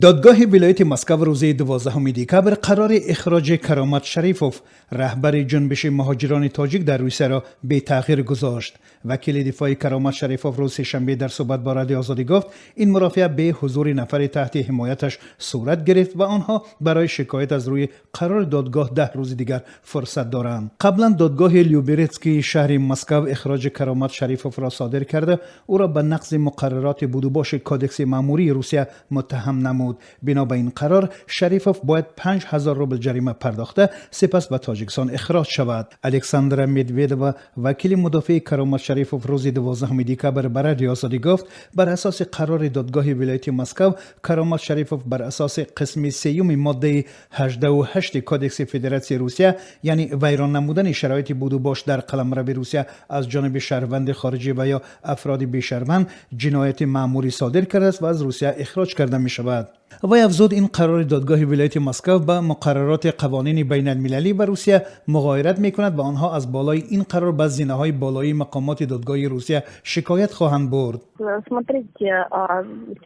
Додгоҳи вилояти Москва рӯзи 12 декабр қарори ихроҷи Каромат Шарифов, раҳбари ҷунбиши муҳоҷирони тоҷик дар Русияро бетағйир гузошт. Вакили дифои Каромат Шарифов рӯзи сешанбе дар суҳбат бо Радиои Озодӣ гуфт, ин мурофиа бе ҳузури нафари таҳти ҳимояташ сурат гирифт ва онҳо барои шикоят аз рӯи қарори додгоҳ 10 рӯзи дигар фурсат доранд. Қаблан додгоҳи Люберетскии шаҳри Москва ихроҷи Каромат Шарифовро содир карда, ӯро ба нақзи муқаррароти будубоши Кодекси маъмурии Русия муттаҳам намуд. Бино ба ин қарор, Шарифов бояд 5000 рубл ҷарима пардохта, сипас ба Тоҷикистон ихроҷ шавад. Александра Медведова, вакили мудофиаи Каромат Шарифов, рӯзи 12 декабр ба Радиои Озодӣ гуфт, бар асоси қарори додгоҳи вилояти Москва Каромат Шарифов бар асоси қисми сеюми моддаи 88 Кодекси Федератсияи Русия, яъне вайрон намудани шароити будубош дар қаламрави Русия аз ҷониби шаҳрванди хориҷӣ ва ё афроди бешаҳрванд, ҷинояти маъмурӣ содир кардааст ва аз Русия ихроҷ карда мешавад. Вай афзуд, ин қарори додгоҳи вилояти Москва ба муқаррароти қавонини байналмилалӣ ба Русия муғоират мекунад ва онҳо аз болои ин қарор ба зинаҳои болоии мақомоти додгоҳи Русия шикоят хоҳанд бурд. Смотрите,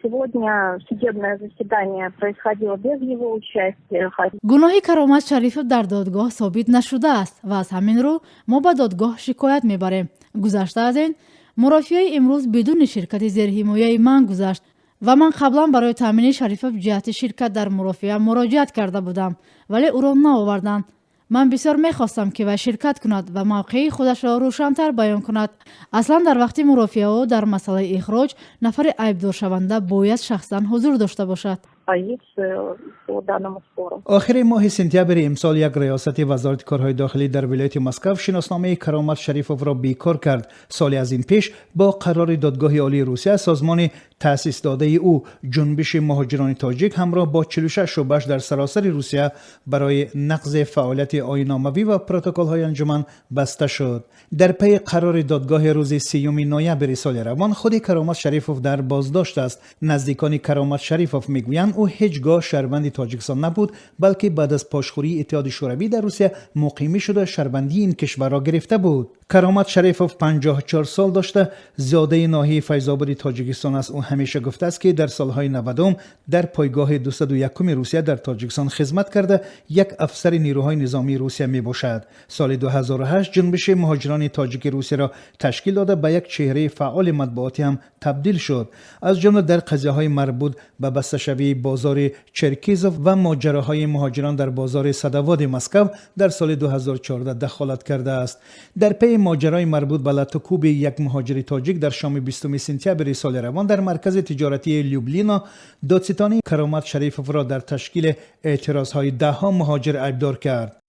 сегодня судебное заседание происходило без его участия. Гуноҳи Каромат Шарифов дар додгоҳ собит нашудааст ва аз ҳамин рӯ мо ба додгоҳ шикоят мебарем. Гузашта аз ин, мурофиаи имрӯз бидуни ширкати зерҳимояи ман гузашт ва ман қаблан барои таъмини Шарифов ҷиҳати ширкат дар мурофиа муроҷиат карда будам, вале ӯро наоварданд. Ман бисёр мехостам, ки вай ширкат кунад ва мавқеи худашро рӯшантар баён кунад. Аслан, дар вақти мурофиаҳо дар масъалаи ихроҷ нафари айбдоршаванда бояд шахсан ҳузур дошта бошад. Позицию по данному спору. Охири моҳи сентябри имсол як риёсати Вазорати корҳои дохилӣ дар вилояти Москав шиносномаи Каромат Шарифовро бекор кард. Соли аз ин пеш бо қарори Додгоҳи Олии Русия созмони таъсисдодаи ӯ, Ҷунбиши муҳоҷирони тоҷик, ҳамроҳ бо 46 шӯъбаш дар саросари Русия барои нақзи фаъолияти оинномавӣ ва протоколҳои анҷуман баста шуд. Дар пайи қарори додгоҳи рӯзи 30 ноябри соли равон худи Каромат Шарифов дар боздошт аст. Наздикони Каромат Шарифов мегӯянд, ӯ ҳеҷ гоҳ шаҳрванди Тоҷикистон набуд, балки баъд аз пошхӯрии Иттиҳоди Шӯравӣ дар Русия муқимӣ шуда, шаҳрвандии ин кишварро гирифта буд. Каромат Шарифов 54 сол дошта, зодаи ноҳияи Файзободи Тоҷикистон аст. Ӯ ҳамеша гуфтааст, ки дар солҳои 90-ум дар пойгоҳи 201-уми Русия дар Тоҷикистон хизмат карда, як афсари нерӯҳои низомии Русия мебошад. Соли 2008 Ҷунбиши муҳоҷирони тоҷики Русияро ташкил дода, ба як чеҳраи фаъоли матбуотӣ ҳам табдил шуд. Аз ҷумла дар қазияҳои марбут ба басташавии бозори Черкизов ва моҷароҳои муҳоҷирон дар бозори Садоводи Москав дар соли 2014 дахолат кардааст. Дар пайи моҷарои марбут ба латукӯби як муҳоҷири тоҷик дар шоми 20 сентябри соли равон дар маркази тиҷоратии Люблино, додситонӣ Каромат Шарифовро дар ташкили эътирозҳои даҳҳо муҳоҷир айбдор кард.